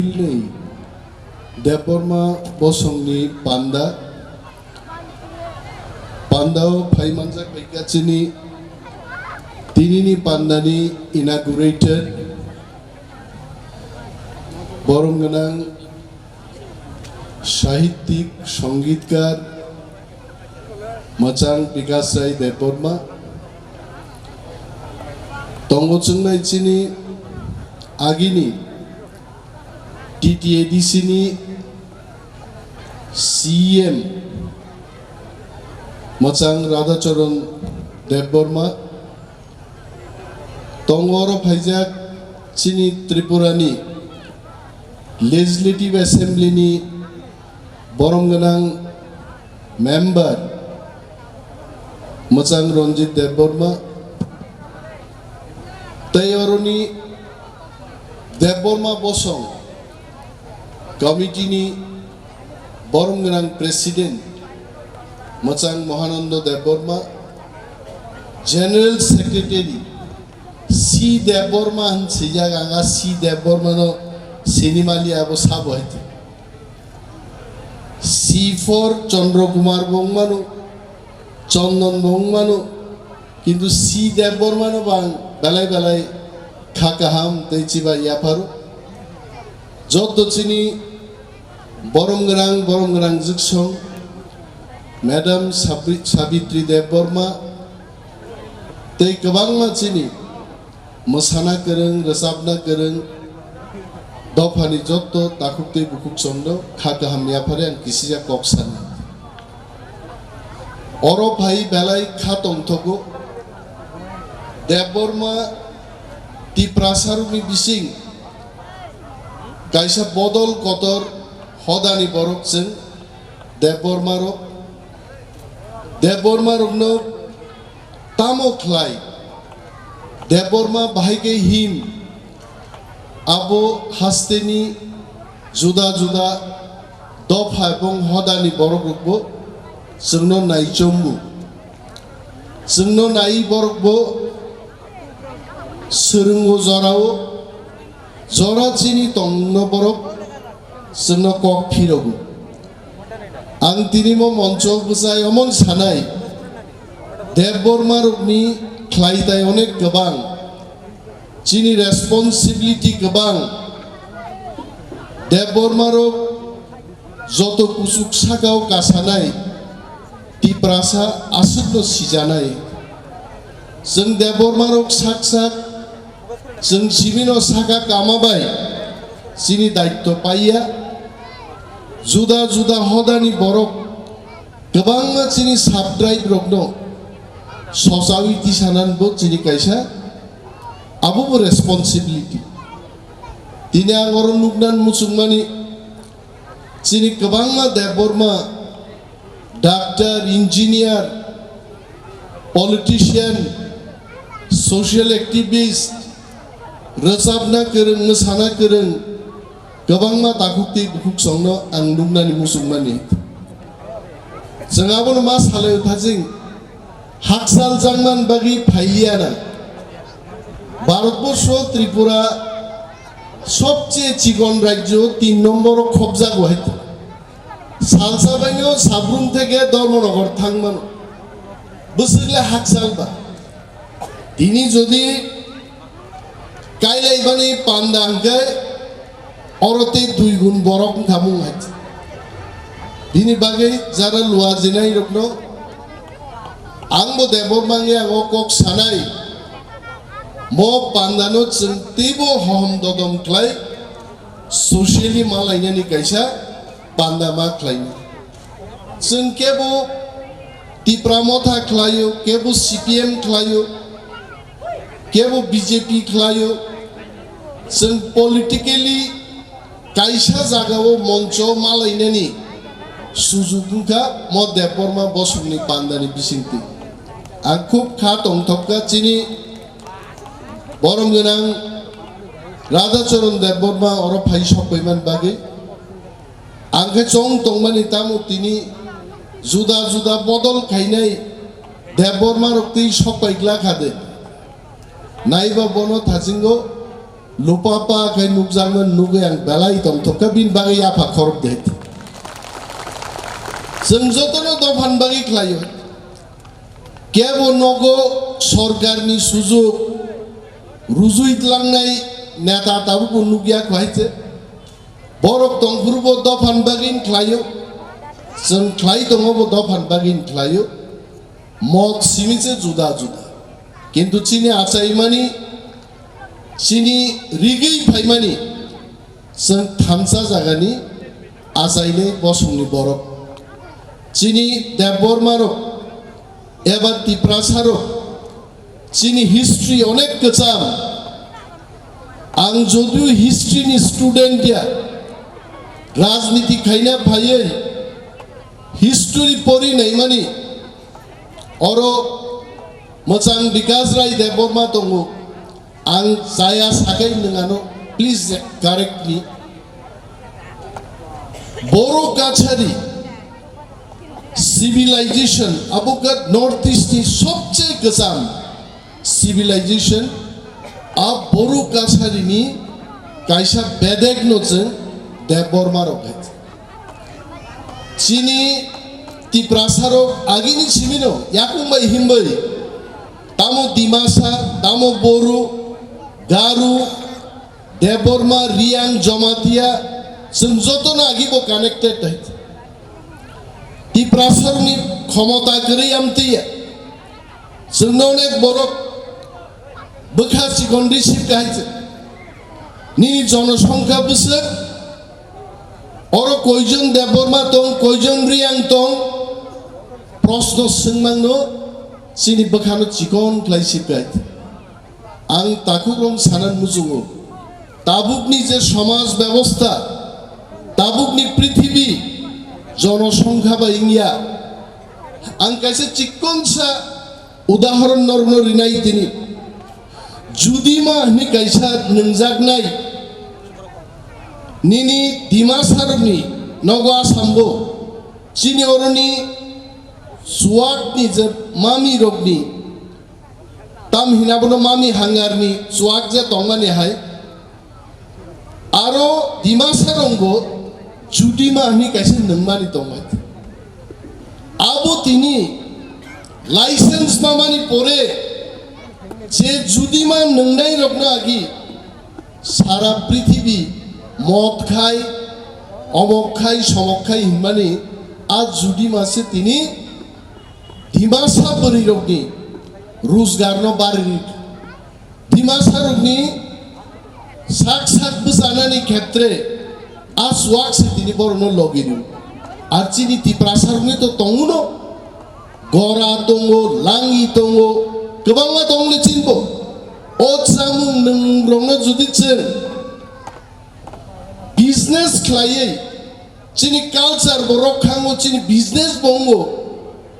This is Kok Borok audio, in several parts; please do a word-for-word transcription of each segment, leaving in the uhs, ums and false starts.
Nwi Debbarma bosongni panda, pandao phai manjak bai kha chini tinini pandani inaugurator, borom gwnang sahittik, songitkar, mwchang Bikas Rai Debbarma. Tongo chwngnai chini agini T T A D C ni C E M mwchang Radhacharan Debbarma. Tongo oro phaijak chini Tripura ni Legislative Assembly ni borom gwnang member mwchang Ranjit Debbarma, tei oroni Debbarma bosong committee ni borom gwnang president mwchang Mahananda Debbarma, general secretary C Debbarma hwn swijak, ang a C Debbarma no sinimali abo sabo hai. C for Chandra Kumar bo wng mano, Chandan bo wng mano, kintu C Debbarma no bo ang belai belai kha kaham tei chiba yapharo. Joto chini borom gwnang, borom gwnang jwksong, Madam Sabri-, Sabitri Debbarma, tei kwbangma chini mwsana kwrwng, rwchapna kwrwng, dophani joto takhuk tei bukhuk chwngno kha kaham yaphari ang kisija kok sani. Oro phai belai kha tongthogo. Debbarma Tiprasarokni bising kaisa bodol kotor hodani borok chwng Debbarmarok. Debbarmarokno tamo khlai? Debbarma bahai khe him, abo hasteni juda juda dopha ebong hodani borokrokbo chwngno naichombu. Chwngno nai borokbo swrwngo jorao, jora chini tongno borok chwngno kok phirogo. Ang tini mo moncho bwsai omon sanai, Debbarmarokni khlaitai onek kwbang, chini responsibility kwbang. Debbarmarok joto kuchuk sakao kasanai Tiprasa aswkno sijanai. Chwng Debbarmarok sak sak, chwng simino saka kama bai chini daitto paiya. Juda juda hodani borok kwbangma chini sub-tribe rokno sochawi tisananbo chini kaisa abobo responsibility. Tini ang oro nuknan muchungmani, chini kwbangma Debbarma, doctor, engineer, politician, social activist, rwchapna kwrwng, mwsana kwrwng, kwbangma takhuk tei bukhuk songno ang nuknani muchungmani. Chwng abono ma salai thajing, hakchal jangman bagwi phailiya na. Bharatborsho Tripura sobche chikon rajyo tin nomboro khobjago hai. Salsa baino sabrum theke Dharmanagar thangmano. Bwswkle hakchal ba. Tini jodi kailaibani panda hwnkhe oro tei dui gun borok wngkha mung hai. Bini bagwi jara luwa jinai rokno ang bo Debbarma wngwi ang o kok sanai. Mo pandano chwng teibo hohom dodom khlai socially malainani kaisa panda ma khlainai. Chwng kebo Tipra Motha khlaio, kebo C P M khlaio, kebo B J P khlaio. Chwng politically kaisa jagao moncho malainani sujuk wngkha mo Debbarma bosongni pandani bisingtwi. Ang khub kha tongthokha chini borom gwnang Radhacharan Debbarma oro phai sokpaiman bagwi. Ang khe chong tongmani tamo tini juda juda bodol khainai Debbarma rok twi sokpai glak ha de. Naiba bono thachingo Lupapa khe nukjakmani nugwi ang belai tongthok kha, bini bagwi yapha khorok de. Chwng jotono dophan bagwi khlaio. Kebo nogo sorkarni sujuk rujui tlangnai neta tabukbo nukya kho hai se. Borok tongphuru bo dophan bagwi khlaio, chwng khlai tongo bo dophan bagwi khlaio, mot simi se juda juda. Kintu chini achaimani, chini rigwi phaimani, chwng thansa jagani achainai bosongni borok. Chini Debbarma rok eba Tiprasa rok, chini history onek kwcham. Ang jodio history ni student ya, rajniti khaina phaiwi history pori naimani, oro mwchang Bikas Rai Debbarma tongo. Ang chaya sakai nwng ano, please correct me. Boro Kachari civilization abo khe North East ni sobche kwcham civilization. A Boro Kachari ni kaisa bedek no chwng Debbarma rok hai. Chini Tiprasa rok agini simino yakung bai himbai tamo Dimasa, tamo Boru, Garu, Debbarma, Riang, Jamatia, chwng jotono agi bo connected hai. Tiprasarokni khomota kwrwi amtwi ya. Chwngno onek borok bwkha chikon receive kahai se. Nini jonosongkha bwswk, oro koijon Debbarma tong, koijon Riang tong, proshno swngmangno chini bwkhano chikon khlai sibkha. Ang takhukrok sanani muchungo, tabukni je somaj bebosta, tabukni prithibi jonosongkha bai wngya. Ang kaisa chikonsa udahoron norokno rinai tini. Judima hwnwi kaisa nwngjaknai nini Dimasarokni nogo Asambo, chini oroni chuwakni je mamirokni, tam hina bono mami hangarni chuwak je tongmani hai, aro Dimasa rongbo Judima hwnwi kaisa nwngmani tongmani. Abo tini license mamani pore je Judima nwngnai rokno agi sara prithibi mot khai, omok khai, somok khai hinmani a Judima se tini Dimasa bwrwi rokni rojgar no bari ri. Dimasarokni sak sak bwchanani khetre a chuwak se tini borokno logi rw. Ar chini Tiprasarokni to tongo no, gora tongo, langi tongo, kwbangma tongo le chinbo. O chamung nwngrokno jodi chwng business khlaiwi, chini culture bo rok khango, chini business bo wngo.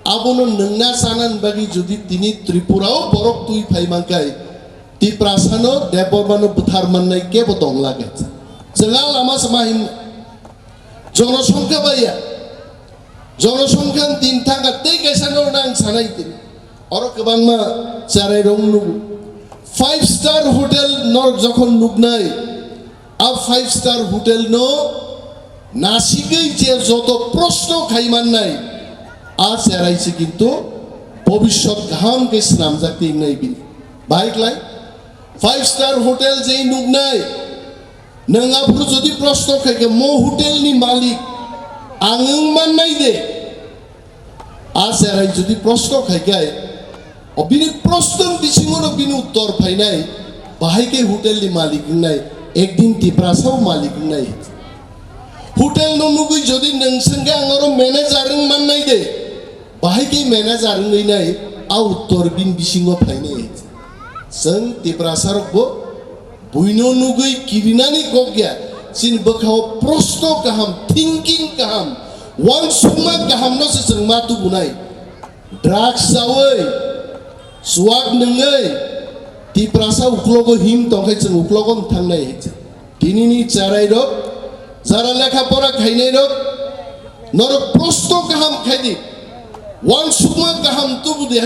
Abono nwngna chanani bagwi jodi tini Tripura o borok twi phai mankhai, Tiprasano Debbarmano bwthar mannai kebo tong lage. Chwng a lama sama hin jonosongkha baiya. Jonosongkha din thangkha tei kaisa norokno ang sanai tini. Oro kwbangma cherai rok nugo. Five star hotel norok jokhon nuknai, a five star hotel no nasigwi je joto proshno khai mannai, a cherai se kintu bobishyot kaham khe swnamjak tei wngnai bini. Bahai klai five star hotel je nuknai, nwng aphuru jodi proshno khai khe mo hotel ni malik ang wng mannai de? A cherai jodi proshno khai khe, o bini proshno bisingo no bini uttor phainai, bahai khe hotel ni malik wngnai, ekdin Tiprasa o malik wngnai. Hotel no nugwi jodi nwng swngkhe ang oro manager wng mannai de, bahai khe manager wngwi nai, a uttor bini bisingo phainai. Chwng Tiprasa rok bo buino nugwi kirinani kok ya, chini bwkhao proshno kaham, thinking kaham, uansukma kaham no se chwng ma tubunai. Drugs chawi, chuwak nwngwi, Tiprasa uklogo him tongkhai chwng uklogo wng thangnai. Tinini cherai rok, jara lekha pora khainai rok, norok proshno kaham khaidi, uansukma kaham tubudi.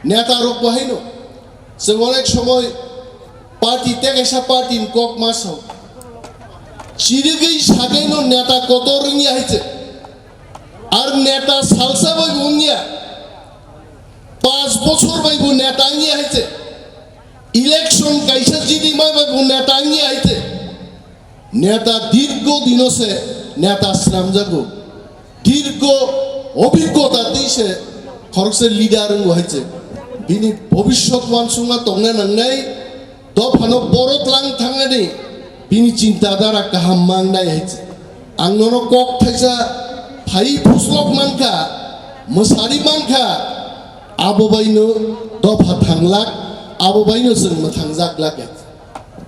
Neta rok bo haino. Chwng onek somoi Party tei kaisa party ni kok ma sao. Chirigwi sagwi no neta kotor wngya hai se. Ar neta salsa bai bo wngya. Panch bochor bai bo neta wngya hai se. Election kaisa jidi mai bai bo neta wngya hai se. Neta dirgo dino se neta swnamjago. Dirgo obhiggota tei se khoroksa leader wngo hai se. Bini bhobishyot wansukma tongna nangnai. Dophano borok lang thangani bini chinta dara kaham mangnai hai se. Ang nono kok thaisa phai phuslok mankha, mwsari mankha, abo baino dopha thanglak, abo baino chwng mwthangjak lak hai se.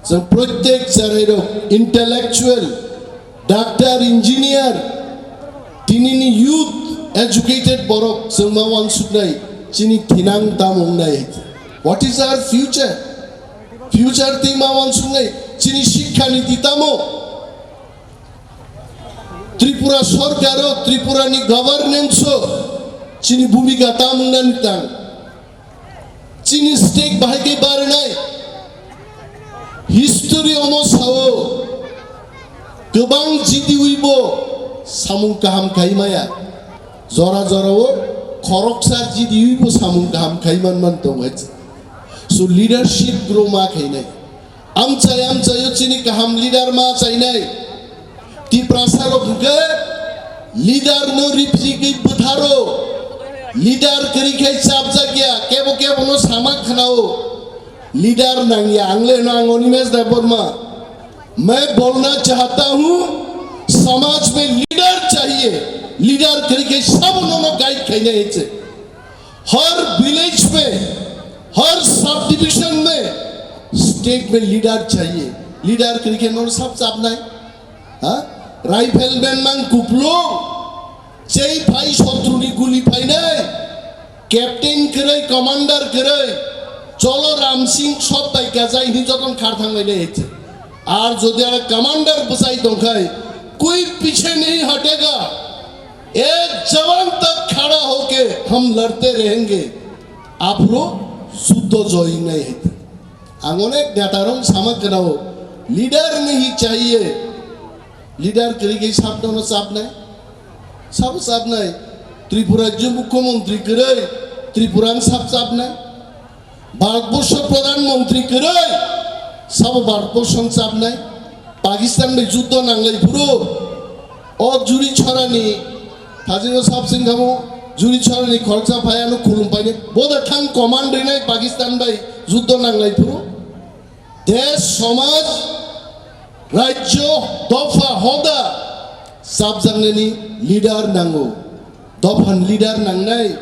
Chwng protek chwrairok intellectual, doctor, engineer, tinini youth educated borok chwng ma wansuknai chini thinang tamo wngnai hai se. What is our future? Future tei ma wansuknai chini sikha niti tamo? Tripura sorkaro, Tripurani governance-o chini bhumika tamo wngnani tang? Chini state bahai khe barnai. History omo sao, kwbang jidiwi bo samung kaham khai maya. Jora jorao khoroksa jidiwi bo samung kaham khai man man tong hai se. So leadership grow ma khainai. Amchai amchaio chini kaham leader ma chainai. Tiprasa rok hwnkhe leader no ripjigwi bwtharo. Leader kwrwi khe chapjakya, kebo kebo no sama khnao. Leader nangya, ang le no ang Animesh Debbarma. Main bolna chahta hu, samaj mein leader chahiye. Leader kwrwi khe sabo no no guide khainai hai se. हर विलेज में, हर sub division में स्टेट में लीडर चाहिए। लीडर करके नोर सब चाप नहीं। हाँ? Rifleman mang kuplo, chei phai sotruni guli phainai, captain kwrwi, commander kwrwi, cholo Ram Singh sot bai kajai hi joton khar thang lai nai. Ar jodi ara commander bwsai tongkhai, koi piche nahi hatega, ek jawan tak khada hoke hum ladte rahenge, aphuru juddo joy nahi hai. Ang onek neta rok sama khnao, leader nahi chahiye, leader kwrwi khe sabno no chapnai, sabo chapnai, Tripura rajyo mukhyamantri kwrwi, Tripura ang sab chapnai. Bharatborsho Pradhan Mantri kwrwi, sabo Bharatborsho chapnai. Pakistan bai juddo nanglai phuru, o Juri Chorani, thajino sab sing kamo, Juri Chorani khoroksa phai ano khulum paine, boda thang command rinai Pakistan bai juddo nanglai phuru. Desh, somaj, rajyo, dopha, hoda, sabjaknani leader nango. Dophan leader nangnai,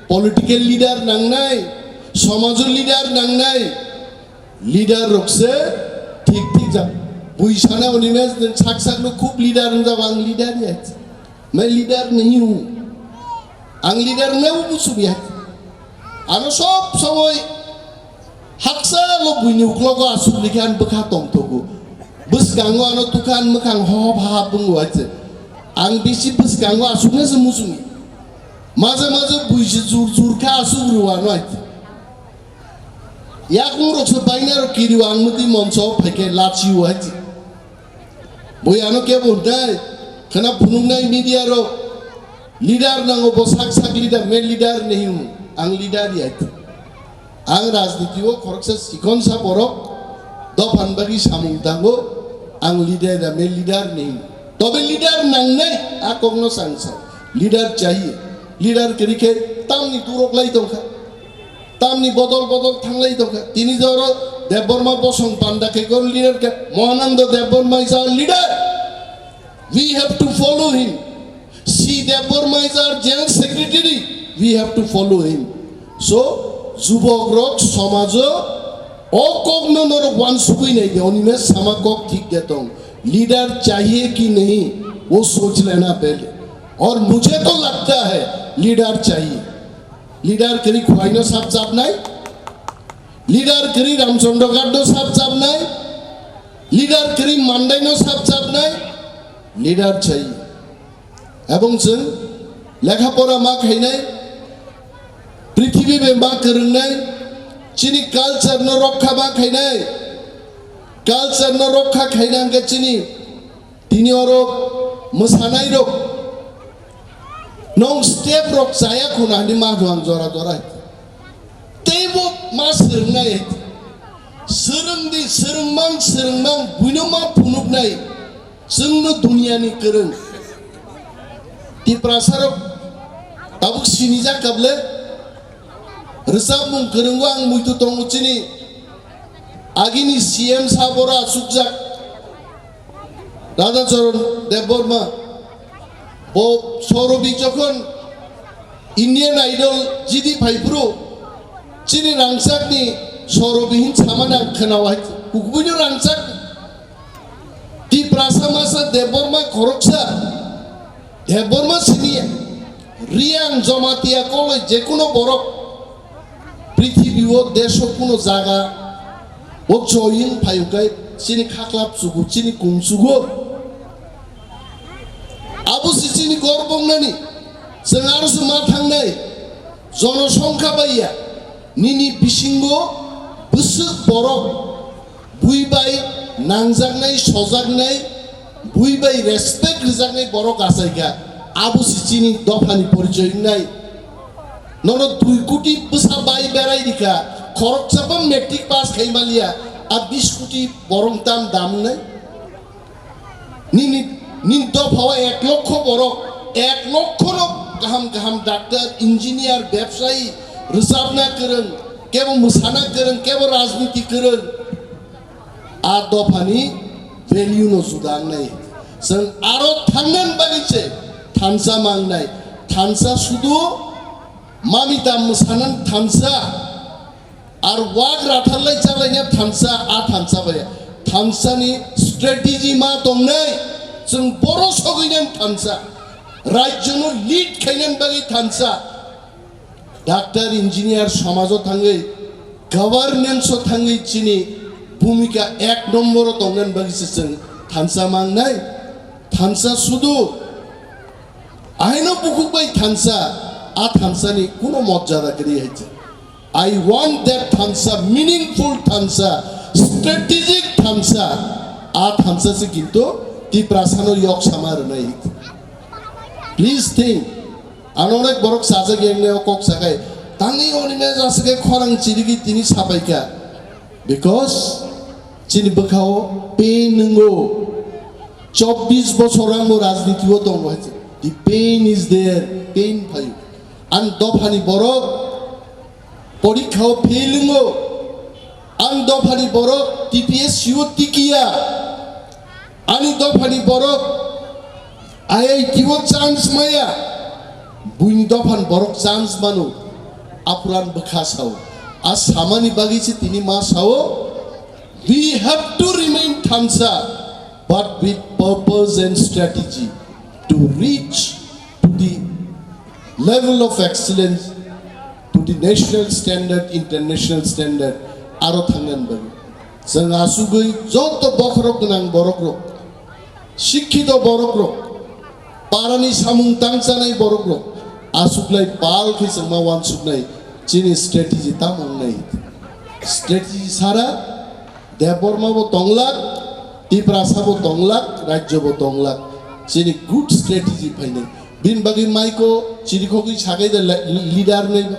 political leader nangnai, somajo leader nangnai, leader rok se thik thik jak. Bui sana Animesh nwng sak sak no khub leader wngjak, ang leader ya. Main leader nahi hu. Ang leader wngnai bo buchuk ya. Ano sob somoi Haksa lo buini uklogo asuk likhe ani bwkha tongthogo. Bwskango ano tukha ani mwkhang hohop hahap wngo hai se. Ang bisi bwskango asuknai se muchungi. Maje maje bui se jur jur kha asuk rw ano hai se. Yakung rok se bainai rok kiri o ang mwtwi monso phai khe lachi o hai se. Bui ano kebo hwnkhe khwna phunuknai media rok, leader nango bo sak sak leader, main leader nahi hu, ang leader ya. Ang rajniti o khoroksa chikonsa borok, dophan bagwi samung tango, ang leader ya, main leader nahi. Tobe leader nangnai, a kokno sang sa. Leader chahiye. Leader kwrwi khe tamni turok lai tongkha. Tamni bodol bodol thanglai tongkha. Tini joro Debbarma bosong panda khe gor leader khe Mohanando Debbarma is our leader. We have to follow him. C Debbarma is our general secretary. We have to follow him. So, jubok rok somajo o kokno norok wansugwi nai de, Animesh sama kok thik de tong. Leader chahiye ki nahi, wo soch lena pehle. Aur mujhe to lagta hai, leader chahiye. Leader kwrwi Khwai no sap chapnai, leader kwrwi Ramchandra Ghat no sap chapnai, leader kwrwi Mandai no sap chapnai, leader chahiye. Ebong chwng lekha pora ma khainai, prithibi bai ma kwrwngnai, chini culture no rokha ma khainai, Culture no rokha khaina hwnkhe chini tini oro mwsanairok nong step rok chaya khuna hwnwi ma hwnwi ang jora jora. Teibo ma swrwngnai. Swrwngdi, swrwngmang, swrwngmang, buino ma phunuknai. Chwngno duniani kwrwng. Tiprasarok tabuk sinijak kable. Rwchapmung kwrwngo ang muitu tongo chini. Agini C M sa bora sukjak. Radhacharan Debbarma, bo Saurabi jokhon Indian Idol jidi phaiphuru, chini rangchakni Saurabi hin samani ang khwnawai, ukubino rangchak. Tiprasa masa Debbarma khoroksa, Debbarma sini Reang Jamatia koloi jekuno borok prithibi o desho kuno jaga o join phayukai chini khaklap chugo, chini kung chugo. Abo se chini gorbongnani, chwng aro se ma thangnai, jonosongkha baiya, nini bisingo bwswk borok bui bai nangjaknai, sojaknai, bui bai respect rwjaknai borok achaikha, abo se chini dophani porichoi wngnai. Nono dui koti bwsa bai berai rikha, khoroksa bo matric pass khai maliya, a bis koti borok tam dam wngnai. Nini, nini dophao ek lokho borok, ek lokho no kaham kaham doctor, engineer, bebsayi, rwchapna kwrwng, kebo mwsana kwrwng, kebo rajniti kwrwng. A dophani value no juda wngnai. Chwng aro thangnani bagwi se thansa mangnai. Thansa sudu mamita mwsanani thansa. Ar wak ratharlai chalaina thansa, a thansa baya. Thansani strategy ma tongnai. Chwng boro sogwinani thansa. Rajyono lead khainani bagwi thansa. Doctor, engineer somajo thangwi, governance o thangwi chini bhumika ek nomboro tongnani bagwi se chwng thansa mangnai. Thansa sudu ahaino bukhuk bai thansa, a thansani kuno mojjada kwrwi hai se. I want that thansa, meaningful thansa, strategic thansa, a thansa se kintu Tiprasano yok sama rwnai. Please think. Ano onek borok sajak yang neo kok sakai. Tangni oni me jasake khorang chirigi tini sapaika. Because chini bwkhao pain nungo. Chobbish bosor ang bo rajniti o tongo hai. The pain is there. Pain phaio. Ang dophani borok porikha o fail wngo. Ang dophani borok T P S C o tikiya. Ani dophani borok I I T o chance maya. Buini dophani borok chance mano. Apuran bwkha sao. A samani bagwi se tini ma sao. We have to remain thansa, but with purpose and strategy to reach to the level of excellence, to the national standard, international standard, aro thangnani bagwi. Chwng asugwi joto bokhorok gwnang borokrok, sikhito borokrok, parani samung tangchanai borokrok, asuklai pal khe chwngma wansuknai chini strategy tamo wngnai. Strategy sara Debbarma bo tonglak, Tiprasa bo tonglak, rajyo bo tonglak. Chini good strategy phainai. Bini bagwi maiko chirikhogwi sakai da le-, leader nai ba.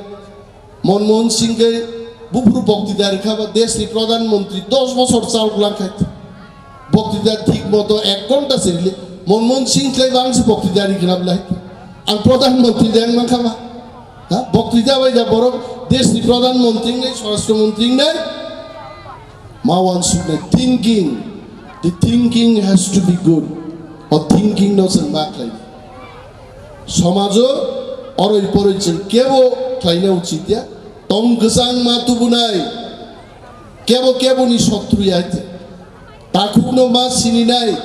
Manmohan Singh khe buphuru boktida rwkha ba, desh ni pradhan mantri dos bosor chal langkha. Boktida thik moto ek ghonta se rili. Manmohan Singh khlai bangsi boktida rikha na belai. Ang pradhan mantri deng mankha ba. Ha? Boktida bai da borok desh ni pradhan mantri nai, swarashtra mantri nai. Ma wansuknai thinking, the thinking has to be good. O thinking no chwng ma khlai. Somajo oroi poroi chwng kebo khlaina uchit ya. Tong kwchang ma tubunai. Kebo keboni sotru ya. Takhukno ma sininai.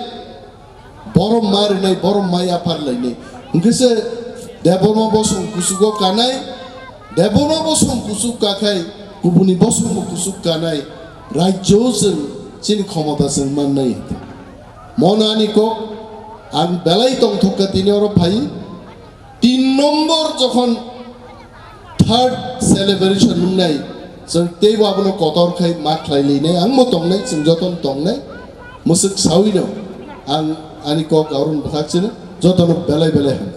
Borom ma rinai, borom ma yaphar lainai. Hwnkhe se Debbarma bosong kuchugo kanai, Debbarma bosong kuchuk kakhai, kubuni bosongbo kuchuk kanai, rajyo chwng chini khomota chwng mannai. Mono ani kok, ang belai tongthokka tini oro phai, tin nombor jokhon third celebration wngnai, Chwng teibo abono kotor khai ma khlai linai, ang bo tongnai, chwng jotono tongnai. Mwswk sawi no ang ani kok arun bwkhak chini jotono belai belai ham.